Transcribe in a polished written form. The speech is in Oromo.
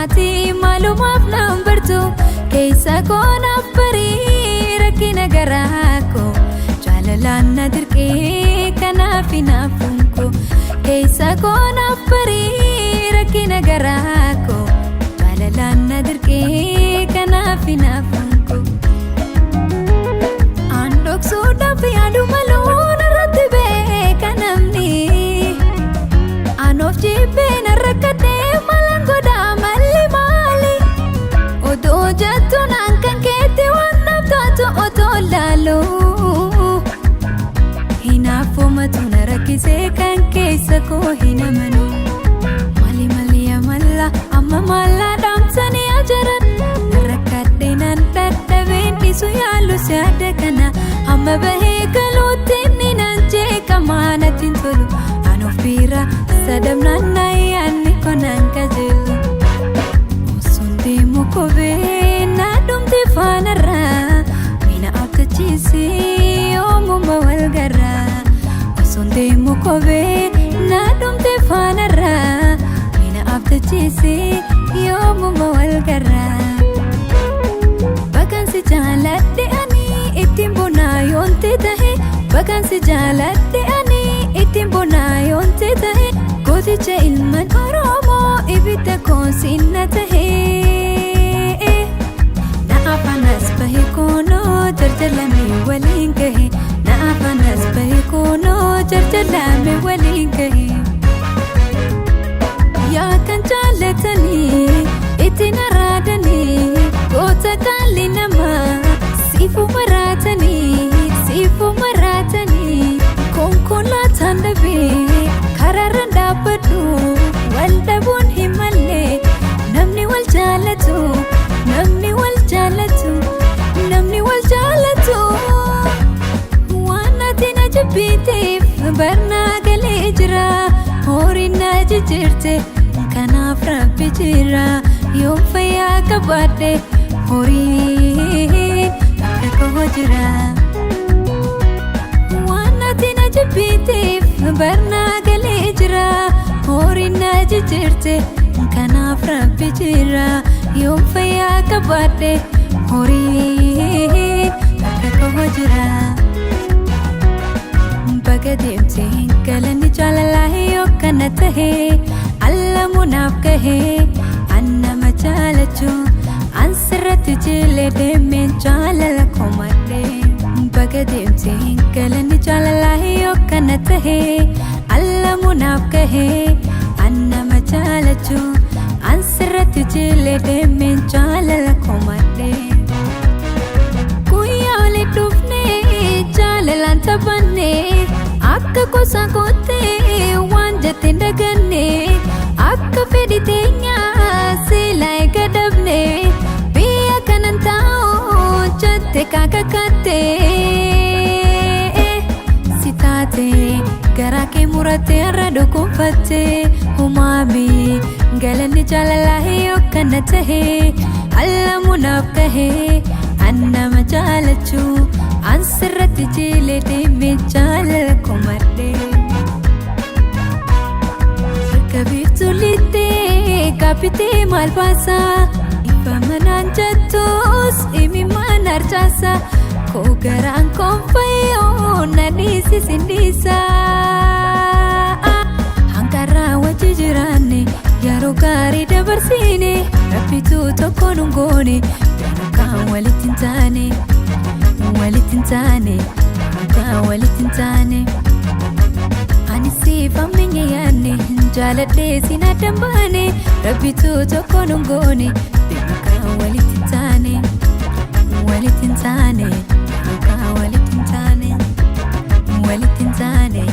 Ati maalumaaf naan bartu keessa koo naaf barii rakkina garaa koo jaalalaan na dirqee kanaaf hinaafuun koo keessa koo naaf barii rakkina garaa koo jaalalaan na dirqee kanaaf hinaafuun koo. Aan dhoksuudhaaf yaadu maluun irratti beeka namni. Aan of jibbee na rakkatee malan godhaa malli maali? Odoo jettu naan kan keetti waan naaf taatu otoo laalu. Hinaafumatu na rakkisee kan keessa koo hin amanu. Mali mali amalla amma mallaa dhaamsanii ajaran. Rakkadhee nan dadhabeen dhiisu yaalu si adda kana. Amma bahee galuutti inni nan jeeqamaa natti hin tolu. An of bira sadamnaan na yaadni konaan qajeelu. Osoon deemu kophee na dhumte faanarraa. Mina abdachiisee yoomuma wal garraa. Osoon deemu kophee na dhumte faanarraa. Mina abdachiisee yoomuma wal garraa. Bagansi jaaladhe ani ittiin bonaa yoonti tahe. Bagansi jaaladhe ani ittiin bonaa yoonti tahe. Gooticha ilman Oromoo ibidda koonsinna tahe. Na afaanas bahe koonoo jarjalame waliin gahe. Na afaanas bahe koonoo jarjalame waliin gahe. Yaa kan jaallatanii ittiin araadanii goota qaalli namaa siifuu maraatanii siifuu maraatanii konkolaataan dhabee karaarraan dhaabbadhu wal dhabuun hin malle namni wal jaalatu namni wal jaalatu namni wal jaalatu. Waan ati na jibbiteef barnaa galee jira horiin na jijjiirte kanaaf rabbi jira yoo fayyaa qabaadhe horiin bakka koo jira. Waan ati na jibbiteef barnaa galee jira horiin na jijjiirte kanaaf rabbi jira yoo fayyaa qabaadhe horiin bakka koo jira. Baga deemtee galanni jaalalaa yoo kana tahe allamuunaaf gahee an nama jaalachuu an sirratti jilee deemeen jaalala komadhe. Baga deemtee galanni jaalalaa yoo kana tahe allamuunaaf gahee an nama jaalachuu an sirratti jilee deemeen jaalala komadhe. Guyyaa waliin dhufnee jaalalaan taphannee akka gosa koottee waan jette hin daganne akka fedhi teenyaa silaa eega dhabne biyya kanan taa'u jette kaakakatte. Si taate garaa kee murattee har'a dhukkubfatte umaami galanni jaalalaa yoo kana tahe allamuunaaf gahee an nama jaalachuu an sirratti jilee deemee jaalala komadhe. Bakka biiftuu lixxee kaappitee maal baasa ifa manaan jettus imimmaan harcaasa koo garaan koonfayyoo na dhiisis hin dhiisa. Hanqarraa wajji jiraanne yeroo gaarii dabarsine rabbitu tokko nun goone kaan walitti hin taane walitti hin taane kaan walitti hin taane. Ani siif amminya yaadne jaaladhee siin addan baane rabbitu tokko nun goone kaan walitti hin taane walitti hin taane kaan walitti hin taane walitti hin taane.